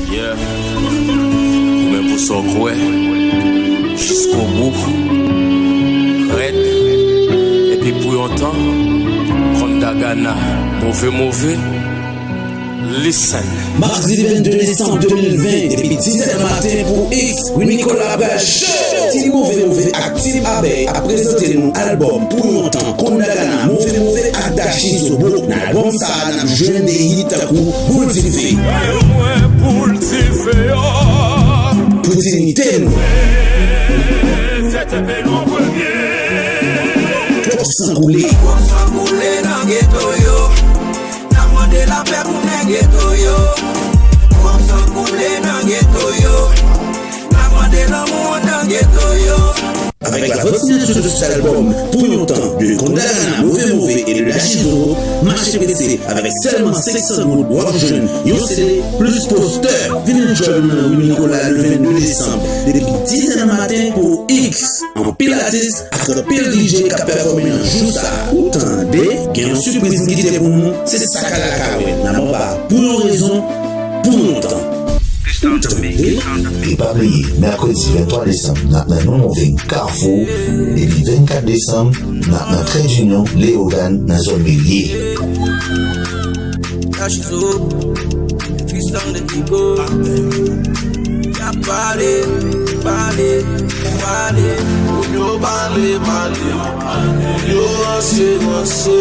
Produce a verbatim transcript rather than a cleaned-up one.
Yeah. Ou menm pou sa w kwè. Jiskobou. Rèd. Epi pou yon tan, Kondagana. Move, move. Listen. Madi vennde desanm de mil ven, depi dizè maten pou X, Wi Nicolas pral show. Ti Move Move ak Team Abèy ap prezante nou albòm Pou Yon Tan, Kondagana, Move Move ak Dachi Zobo. Nan albòm sa a, n ap jwenn de hit tankou Boul Dife. Mwen pou l ti fè yo. Pou dinyite nou. Fè tèt pe nou premye. Twòp san koule. Twòp san koule nan geto yo. N ap mande lapè pou nèg geto yo. Twòp san koule nan geto yo. N ap mande lanmou nan geto yo. Avec la vente signature de cet album, Pou Yon Tan, de Kondagana, Move Move et de Dachi Zobo, mache prese, avèk sèlman senk san goud, w ap jwenn yon C D plis postè. Vin enjoy nou nan Wi Nicolas le vennde desanm, depi dizè nan maten pou X. Anpil atis ak anpil D J k ap pèfòme nan jou sa a. Ou tande, gen yon sipriz m kite pou nou, se sa k al lakay ou. N ap anba Pou Yon Rezon, Pou Yon Tan. Ou tande? E pa bliye, mèkredi venntwa desanm, n ap nan Non Moving Kafou, epi vennkat desanm, n ap nan Trèdinyon Leyogàn nan zòn Melye. Dachi Zobo, Tristan de Tigo, y ap pale, pale, pale. Moun yo pale, pale, moun yo ranse, ranse.